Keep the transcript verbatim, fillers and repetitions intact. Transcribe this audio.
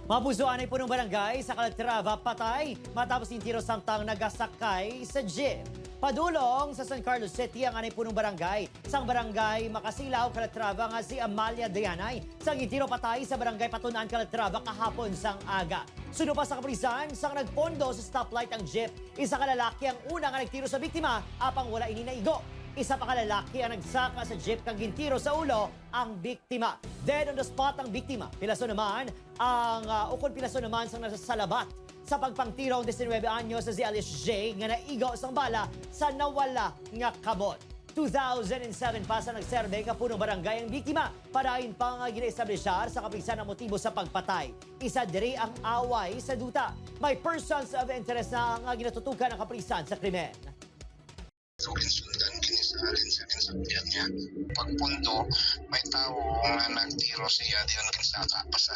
Mapuso anay punong barangay sa Calatrava patay matapos intiro samtang nagasakay sa jeep. Padulong sa San Carlos City ang anay punong barangay sang barangay Makasilaw, Calatrava nga si Amalia Dayanay sa gintiro patay sa barangay Patunan, Calatrava kahapon sang aga. Suno pa sa kapulisan, sang nagpondo sa stoplight ang jeep, isa ka lalaki ang una nga nagtiro sa biktima, apang wala ini naigo. Isa pa ka lalaki ang nagsaka sa jeep kag gintiro sa ulo ang biktima. Dead on the spot ang biktima. Pilason naman ang, ah, ukon pilason naman sang nasalabat sa pagpangtiro ang diecinuebe anyos sa si Alice J nga naigo sang bala sa nawala nga kamot. Two thousand and seven pa sa nagserbe nga punong barangay ang biktima. Padayon pa nga ginaestablishar sa kapulisan ang motibo sa pagpatay. Isa diri ang away sa duta. May persons of interest na nga ginatutukan ang kapulisan sa krimen. So, ginsundan kini sa alin sa ginsakyan niya. Pagpundo, may tawo nga nagtiro siya, diyon ginsaka pa sa